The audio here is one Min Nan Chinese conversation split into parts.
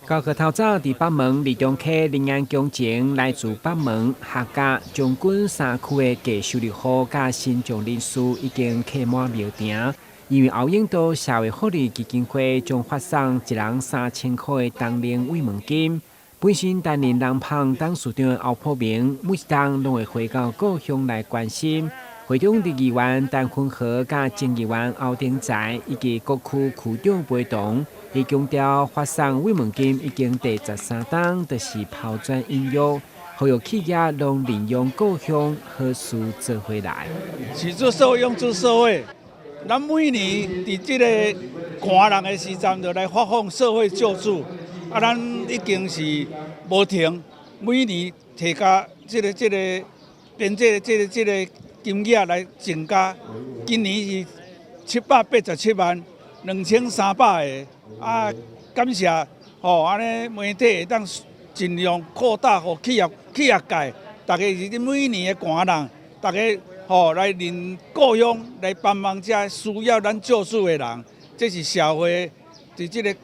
9號透早，佇北門利中溪臨安工程，來自北門、客家、將軍三區的低收入戶佮身障人士已經客滿廟埕。因為後永島社會福利基金會將發送一人3000箍的冬令慰問金。本身擔任南紡董事長的歐普明，每一冬攏會回到故鄉來關心。會長的議員陳坤和佮前議員歐丁才以及各區區長陪同，伊強調發送慰問金已經第十三冬，就是拋磚引玉，呼籲企業攏認養故鄉，好事做伙來。取諸社會，用諸社會。咱每年佇這个寒人的時陣，就來發放社會救助。啊，咱已經是無停，每年提加這個編這個金額來增加。今年是787萬2300個。啊，感謝吼，按呢媒體會當盡量擴大予企業企業界，逐家是每年的寒人，逐家吼來認故鄉來幫忙這需要咱救助的人，這是社會佇這個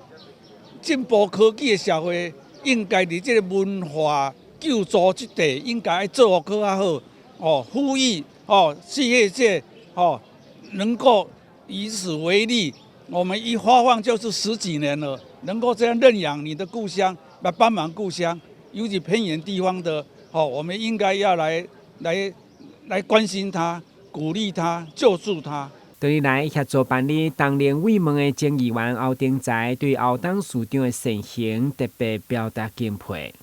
進步科技的社會，應該佇這個文化救助這塊應該愛做予閣較好。哦，呼籲哦，企業界哦能夠以此為例，我們一發放就是十幾年了，能夠這樣認養你的故鄉，來幫忙故鄉，尤其偏遠地方的，哦，我們應該要來關心他、鼓勵他、救助他。多年來協助辦理冬令慰問的前議員歐丁才對歐董事長的善行特別表達敬佩。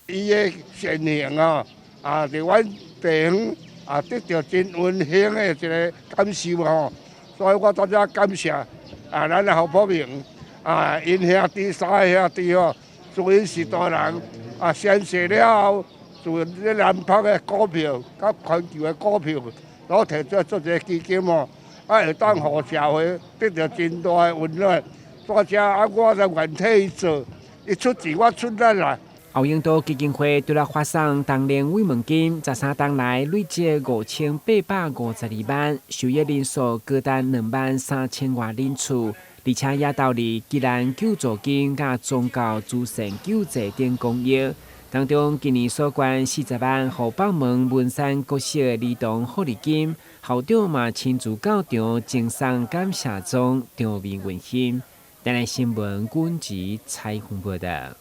伊的善行啊，啊，佇阮地方啊，得著真溫馨的一個感受吼，所以我當遮感謝啊，咱的侯普明啊，𪜶兄弟三个兄弟吼，自𪜶是大人啊，宣誓了後，自這南紡的股票佮環球的股票，攏提出來做一個基金吼，啊，會當予社會得著真大的溫暖。大家啊，我就願替伊做，伊出錢我出力啦。後永島基金會除了發送冬令慰問金，13冬來累積5852萬，受益人數高達2萬3千外人次，而且也投入急難救助金、佮宗教慈善救濟等公益。當中今年所捐40萬，予北門文山國小的兒童福利金，校長嘛親自到場贈送感謝狀，場面溫馨。台南新聞軍籍採訪報道。